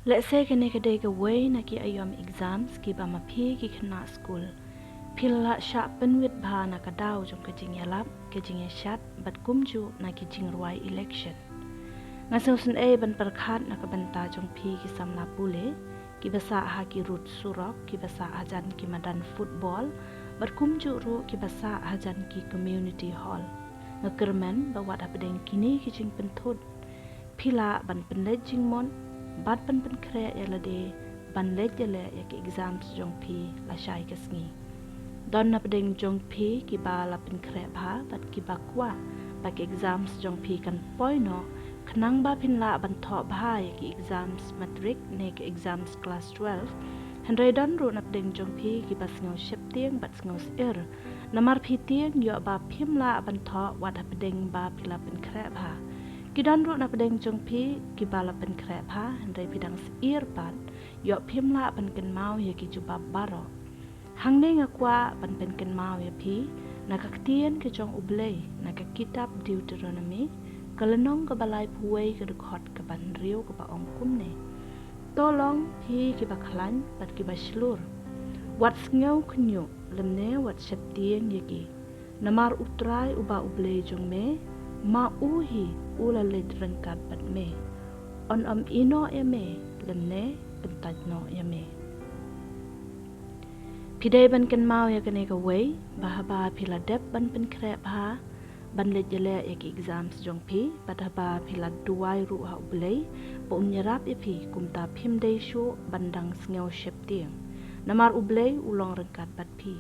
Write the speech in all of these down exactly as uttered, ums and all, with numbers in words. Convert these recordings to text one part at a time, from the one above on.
Lehse kane ka dei kawei na ki aïom exams kiba ma phi ki khynnah skul phi la lah shah pynwit bha na ka daw jong ka jingïalap, ka jingïashad bad kumjuh na ki jingrwai election. Nga sngewsynei ban pyrkhat na ka bynta jong phi ki samla pule kiba sah ha ki rud surok, kiba sah hajan ki madan football bad kumjuh ruh kiba sah hajan ki community hall. Nga kyrmen ba wat hapdeng kine ki jingpynthut phi lah ban pynleit jingmut bad ban pynkhreh ïa lade ban leit ïaleh ïa ki exams jong phi lashai ka sngi. Don napdeng jong phi kiba la pynkhreh bha bad kiba kwah ba ki exams jong phi kan poi noh, khnang ba phin lah ban thoh bha ïa ki exams matric ne ki exams class twelve. Hynrei don ruh napdeng jong phi kiba sngew sheptieng bad sngew syier namar phi tieng ïoh ba phim lah ban thoh wat hapdeng ba phi la pynkhreh bha. Ki don ruh napdeng jong phi kiba la pynkhreh bha hynrei phi dang syier pat, ïoh phim lah ban kynmaw ïa ki jubab baroh. Hangne nga kwah ban pynkynmaw ïa phi na ka ktien ka jong U Blei na ka kitab Deuteronomi, ka lynnong kaba laiphew wei, ka dkhot kaba hynriew, kaba ong kumne: To long phi kiba khlaiñ bad kiba shlur, wat sngew khynñiuh lymne wat sheptieng ïa ki. Namar U Trai uba U Blei jong me, ma u hi u la leit ryngkat bad me. Un ym ïehnoh ïa me lymne pyntait noh ïa me. Phi dei ban kynmaw ïa kane kawei, ba haba phi la dep ban pynkhreh bha ban leit ïaleh ïa ki exams jong phi bad haba phi la duwai ruh ha U Blei ba un ïarap ïa phi, kumta phim dei shuh ban dang sngew sheptieng. Namar U Blei u long ryngkat bad phi.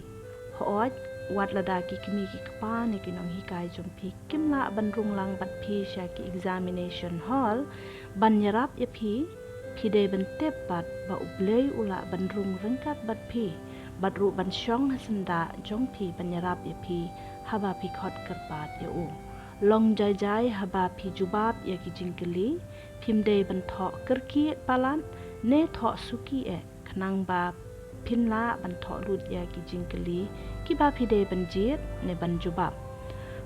Hooid, wat lada ki kmie ki kpa ne ki nonghikai jong phi kim lah ban rung lang bad phi sha ki examination hall ban ïarap ïa phi, phi dei ban tip pat ba U Blei u lah ban rung ryngkat bad phi bad ruh ban shong ha syndah jong phi ban ïarap ïa phi haba phi khot kyrpad ïa u. Long jai jai haba phi jubab ïa ki jingkylli, phim dei ban thoh kyrkieh palat ne thoh suki eh, khnang ba phin lah ban thoh lut ïa ki jingkylli kiba phi dei ban jied ne ban jubab.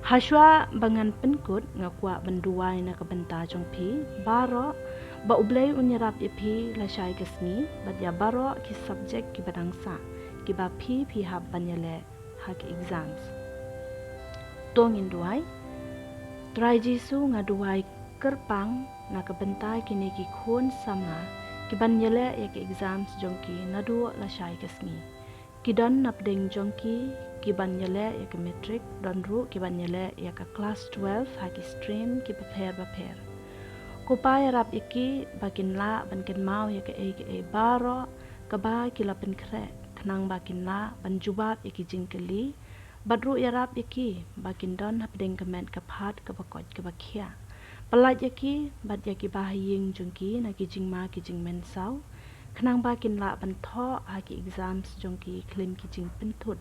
Hashwa ba ngan pynkut, nga kwah ban duwai na ka bynta jong phi baroh ba U Blei un ïarap ïa phi lashai ka sngi bad ïa baroh ki subject kiba dang sah kiba phi phi hap ban ïaleh ha ki exams. To ngin duwai. Trai Jisu, nga duwai kyrpang na ka bynta kine ki khun samla kiban ïaleh ïa ki exams jong ki naduh lashai ka sngi. Ki don napdeng jong ki kiban ïaleh ïa ka matric, don ruh kiban ïaleh ïa ka class twelve ha ki stream kiba pher ba pher. Ko Pa, ïarap ïa ki ba kin lah ban kynmaw ïa kaei kaei baroh kaba ki la pynkhreh, khnang ba kin lah ban jubab ïa ki jingkylli, bad ruh ïarap ïa ki ba kin don hapdeng ka met ka phad kaba koit kaba khiah. Pyllait ïa ki bad ïa kiba ha ïing jong ki na ki jingma ki jingmynsaw, khnang ba kin lah ban thoh ha ki exams jong ki khlem ki jingpynthut.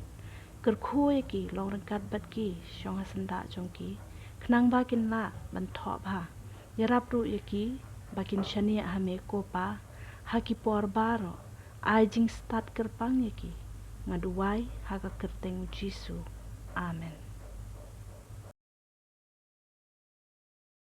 Kyrkhu ïa ki, long ryngkat bad ki, shong ha syndah jong ki, khnang ba kin lah ban thoh bha. Ïarap ruh ïa ki ba kin shaniah ha me ko Pa ha ki por baroh. Ai jingstad kyrpang ïa ki, nga duwai ha ka kyrteng U Jisu. Amen.